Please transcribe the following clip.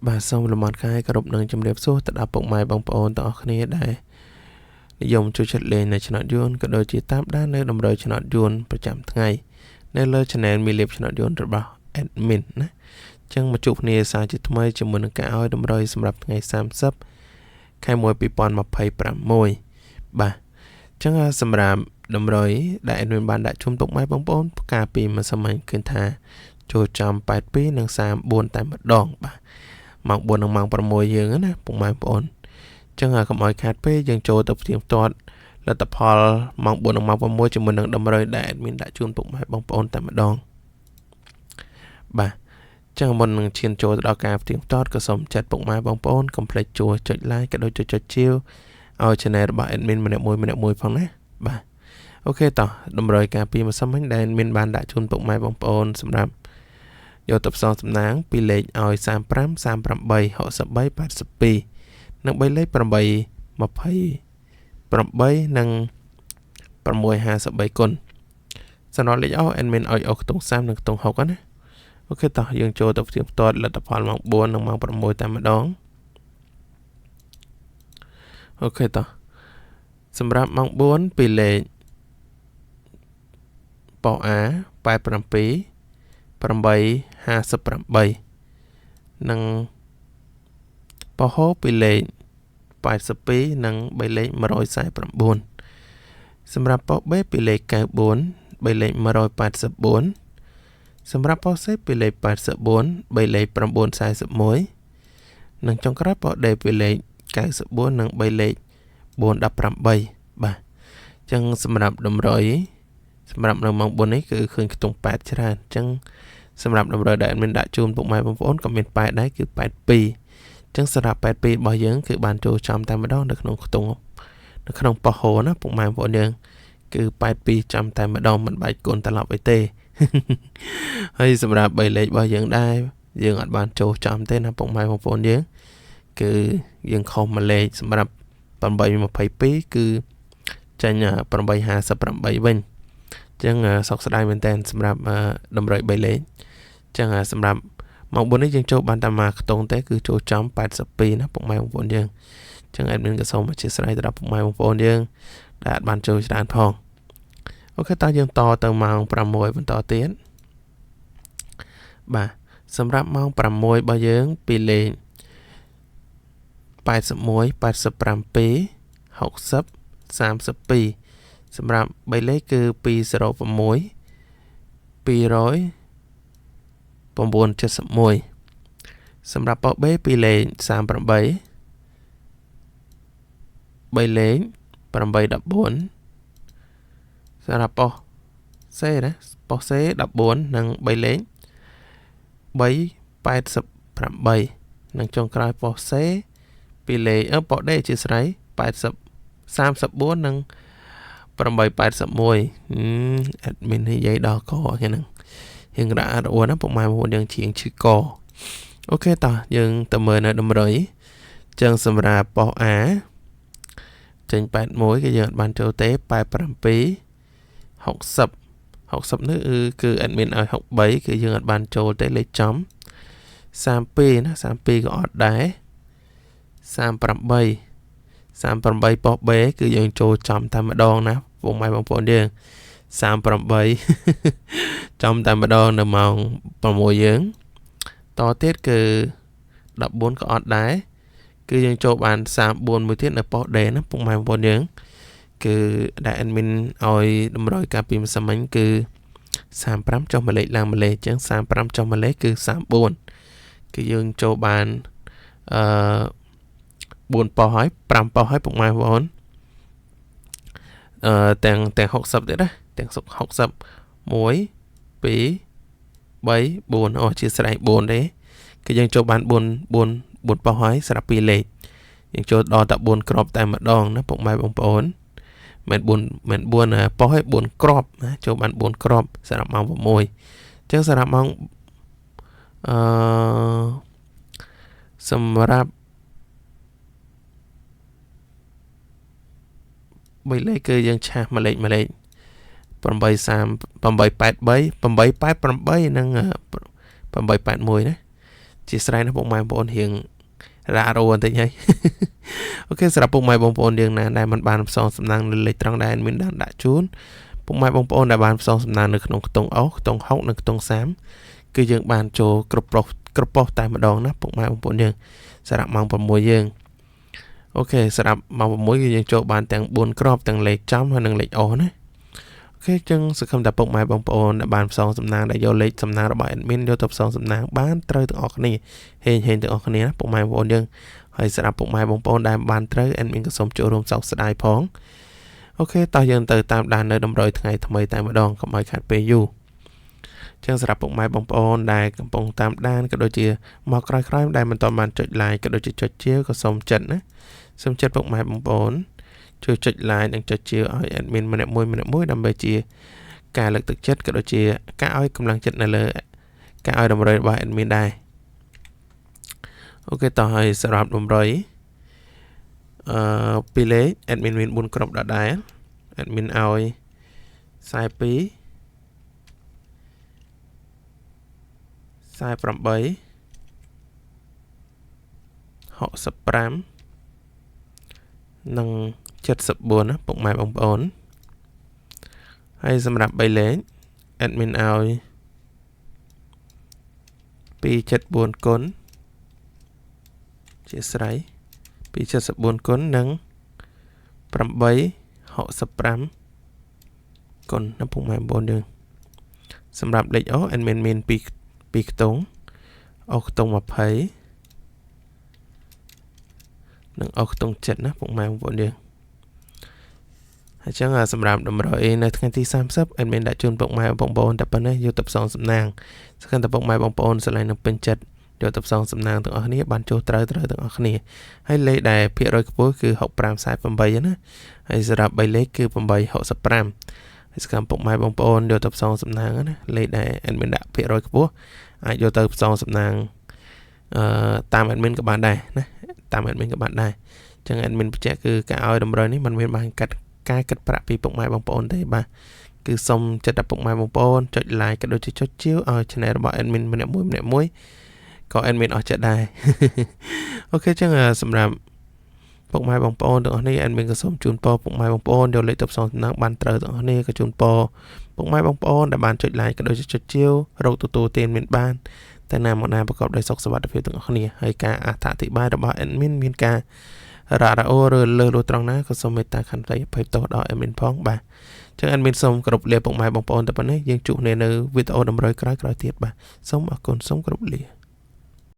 បាទសូមលំអរកាយគោរពនឹងជម្រាបសួរទៅដល់ពុកម៉ែបងប្អូនទាំងអស់គ្នាដែលនិយមចូលចិត្តលេងនៅឆ្នោតយួនក៏ដូចជាតាមដាននៅតម្រុយឆ្នោតយួនប្រចាំថ្ងៃនៅលើ Channel មីលៀបឆ្នោតយួនរបស់ Admin ណាចឹងមកជួបគ្នាសារជាថ្មីជាមួយនឹងការឲ្យតម្រុយសម្រាប់ថ្ងៃ30ខែ1 2026បាទចឹងសម្រាប់តម្រុយដែល Admin បានដាក់ជូនពុកម៉ែបងប្អូនកាលពីម្សិលមិញឃើញថាចូលចំ82និង34តែម្ដងបាទម៉ោង4និងម៉ោង6យើងណាពុកម៉ែបងប្អូនចឹងកុំឲ្យខាតពេកយើងចូលទៅផ្ទៀងផ្ទាត់លទ្ធផលម៉ោង4និងម៉ោង6ជាមួយនឹងតម្រុយដែល Admin ដាក់ជូនពុកម៉ែបងប្អូនតែម្ដងបាទចឹងមុននឹងឈានចូលទៅដល់ការផ្ទៀងផ្ទាត់ក៏សូមចាត់ពុកម៉ែបងប្អូនកុំភ្លេចជួយចុច like ក៏ដូចចុចជាវឲ្យ Channel របស់ Admin ម្នាក់មួយម្នាក់មួយផងណាបាទអូខេតោះតម្រុយការពីម្សិលមិញដែល Admin បានដាក់ជូនពុកម៉ែបងប្អូនសម្រាប់យកទៅផ្សងសំណាងពីលេខឲ្យ35 38 63 82និង3លេខ8 28និង653គុណសម្រាប់លេខអ admin ឲ្យអស់ខ្ទង់30និងខ្ទង់60ណាអូខេតោះយើងចូលទៅផ្ទៀងផ្ទាត់លទ្ធផលម៉ោង4និងម៉ោង6តែម្ដងអូខេតោះសម្រាប់ម៉ោង4ពីលេខប៉ A 87 858និងប៉ហូពីលេខ82និង3លេខ149សម្រាប់ប៉ុស B ពីលេខ94 3លេខ184សម្រាប់ប៉ុស C ពីលេខ84 3លេខ941និងចុងក្រោយប៉ុស D ពីលេខ94និង3លេខ418បាទអញ្ចឹងសម្រាប់តម្រុយសម្រាប់នៅម៉ោង4នេះគឺឃើញខ្ទង់8ច្រើនអញ្ចឹងសម្រាប់តម្រុយដែល admin ដាក់ជូនពុកម៉ែបងប្អូនក៏មាន8ដែរគឺ82អញ្ចឹងសម្រាប់82របស់យើងគឺបានចូលចំតែម្ដងនៅក្នុងខ្ទង់នៅក្នុងប៉ោះហូណាពុកម៉ែបងប្អូនយើងគឺ82ចំតែម្ដងមិនបាច់គុណត្រឡប់អីទេហើយសម្រាប់3លេខរបស់យើងដែរយើងអត់បានចូលចំទេណាពុកម៉ែបងប្អូនយើងគឺយើងខុសមួយលេខសម្រាប់822គឺចេញ858វិញចឹងសោកស្ដាយមែនតើសម្រាប់តម្រុយ3លេខចឹងសម្រាប់ម៉ោង4នេះយើងចូលបានតែមួយខ្ទង់ទេគឺចូលចំ82ណាពុកម៉ែបងប្អូនយើងចឹង admin ក៏សូមអធិស្ឋានទៅដល់ពុកម៉ែបងប្អូនយើងដែលអាចបានចូលច្រើនផងអូខេតើយើងតទៅម៉ោង6បន្តទៀតបាទសម្រាប់ម៉ោង6របស់យើងពីលេខ81 87 60 32សម្រាប់3លេខគឺ206 200 971សម្រាប់ប៉ុស B ពីលេខ38 3លេខ814សម្រាប់ប៉ុស C ណាប៉ុស C 14និង3លេខ388និងចុងក្រោយប៉ុស C ពីលេខប៉ុស D ជាស្រ័យ80 34និង881 admin និយាយដល់កហ្នឹងរៀងរអាក់រអួលណាពុកម៉ែបងប្អូនយើងជាងឈឺកអូខេតោះយើងទៅមើលនៅតម្រុយចឹងសម្រាប់ប៉ុស A ចេញ81គឺយើងអត់បានចូលទេ87 60 60នេះគឺ admin ឲ្យ63គឺយើងអត់បានចូលទេលេខចំ32ណា32ក៏អត់ដែរ38 38ប៉ុស B គឺយើងចូលចំតែម្ដងណាពុកម៉ែបងប្អូនយើង38ចំតែម្ដងនៅម៉ោង6យើងតទៀតគឺ14ក៏អត់ដែរគឺយើងចូលបាន34មួយទៀតនៅប៉ុស D ណាពុកម៉ែបងប្អូនយើងគឺដែល admin ឲ្យតម្រុយការពីម្សិលមិញគឺ35ចុះមួយលេខឡើងមួយលេខអញ្ចឹង35ចុះមួយលេខគឺ34គឺយើងចូលបានអឺ4ប៉ុសហើយ5ប៉ុសហើយពុកម៉ែបងប្អូនអឺទាំង60ទៀតណាទាំង60 1 2 3 4អូជាស្រ័យ4ទេគឺយើងចូលបាន4 4 4ប៉ុសហើយសម្រាប់2លេខយើងចូលដល់តែ4គ្រាប់តែម្ដងណាពុកម៉ែបងប្អូនមិន4មិន4ប៉ុសហើយ4គ្រាប់ណាចូលបាន4គ្រាប់សម្រាប់ម៉ោង6អញ្ចឹងសម្រាប់ម៉ោងអឺសម្រាប់3លេខគឺយើងឆាសមួយលេខមួយលេខ8 3 883 888និង881ណា ជាស្រ័យណាស់ពុកម៉ែបងប្អូនរៀងរ៉ារ៉ូបន្តិចហើយ OK សម្រាប់ពុកម៉ែបងប្អូនយើងណាដែលមិនបានផ្សងសំណាងនៅលេខត្រង់ដែល admin បានដាក់ជូនពុកម៉ែបងប្អូនដែលបានផ្សងសំណាងនៅក្នុងខ្ទង់អុសខ្ទង់6និងខ្ទង់30គឺយើងបានចូលគ្រប់ប្រុសគ្រប់ប៉ុស្តិ៍តែម្ដងណាពុកម៉ែបងប្អូនយើងសម្រាប់ម៉ោង6យើង OK សម្រាប់ម៉ោង6គឺយើងចូលបានទាំង4គ្រាប់ទាំងលេខចំហើយនិងលេខអុសណា OK ចឹងសង្ឃឹមថាពុកម៉ែបងប្អូនដែលបានផ្សងសំណាងដែលយកលេខសំណាងរបស់ admin យកទៅផ្សងសំណាងបានត្រូវទាំងអស់គ្នាហេងហេងទាំងអស់គ្នាណាពុកម៉ែបងប្អូនយើងហើយសម្រាប់ពុកម៉ែបងប្អូនដែលបានត្រូវ admin ក៏សូមចូលរួមសោកស្ដាយផង OK តោះយើងទៅតាមដាននៅតម្រុយថ្ងៃថ្មីតែម្ដងកុំឲ្យខាត់ពេលយូរចឹងសម្រាប់ពុកម៉ែបងប្អូនដែលកំពុងតាមដានក៏ដូចជាមកក្រោយៗដែលមិនទាន់បានចុច like ក៏ដូចជាចុចជាវក៏សូមចិត្តណាសូមចិត្តពុកម៉ែបងប្អូនជួយចុច like និងចុចជាវឲ្យ admin ម្នាក់មួយម្នាក់មួយដើម្បីជាការលើកទឹកចិត្តក៏ដូចជាការឲ្យកម្លាំងចិត្តនៅលើការឲ្យតម្រុយរបស់ admin ដែរ OK តោះហើយសម្រាប់តម្រុយពីរលេខ admin មាន4គ្រាប់ដដែល admin ឲ្យ42 48 65និង74ណាពុកម៉ែបងប្អូនហើយសម្រាប់3លេខ admin ឲ្យ274គុណជាស្រ័យ274គុណនិង865គុណណាពុកម៉ែបងប្អូនយើងសម្រាប់លេខអូ admin មាន2ខ្ទង់អូខ្ទង់20និងអូខ្ទង់7ណាពុកម៉ែបងប្អូនយើងហើយចឹងសម្រាប់តម្រុយនៅថ្ងៃទី30 admin ដាក់ជូនពុកម៉ែបងប្អូនតែប៉ុណ្ណេះយកទៅផ្សងសំណាងសង្ឃឹមតែពុកម៉ែបងប្អូនស្រឡាញ់និងពេញចិត្តយកទៅផ្សងសំណាងទាំងអស់គ្នាបានចូលត្រូវត្រូវទាំងអស់គ្នាហើយលេខដែលភាគរយខ្ពស់គឺ6548ណាហើយសម្រាប់3លេខគឺ865ហើយសកម្មពុកម៉ែបងប្អូនយកទៅផ្សងសំណាងណាលេខដែល admin ដាក់ភាគរយខ្ពស់អាចយកទៅផ្សងសំណាងតាម admin ក៏បានដែរណាតាម admin ក៏បានដែរអញ្ចឹង admin បញ្ជាក់គឺការឲ្យតម្រុយនេះมันមានបានកាត់ការគិតប្រាក់ពីពុកម៉ែបងប្អូនទេបាទគឺសូមចិត្តដល់ពុកម៉ែបងប្អូនចុច like ក៏ដូចជាចុចជាវឲ្យ channel របស់ admin ម្នាក់មួយម្នាក់មួយក៏ admin អស់ចិត្តដែរ OK ចឹងសម្រាប់ពុកម៉ែបងប្អូនទាំងអស់នេះ admin ក៏សូមជូនពរពុកម៉ែបងប្អូនយកលេខទៅផ្សងសំណាងបានត្រូវទាំងអស់នេះក៏ជូនពរពុកម៉ែបងប្អូនដែលបានចុច like ក៏ដូចជាចុចជាវរកទទួលទានមានបានតែណាមកណាប្រកបដោយសុខសុវត្ថិភាពទាំងអស់គ្នាហើយការអត្ថាធិប្បាយរបស់ admin មានការរ៉ារ៉អូឬលើលួត្រង់ណាក៏សូមមេត្តាខន្តីអភ័យទោសដល់ admin ផងបាទចឹង admin សូមគោរពលាពុកម៉ែបងប្អូនតែប៉ុណ្ណេះយើងជួបគ្នានៅវីដេអូតម្រុយក្រោយៗទៀតបាទសូមអរគុណសូមគោរពលា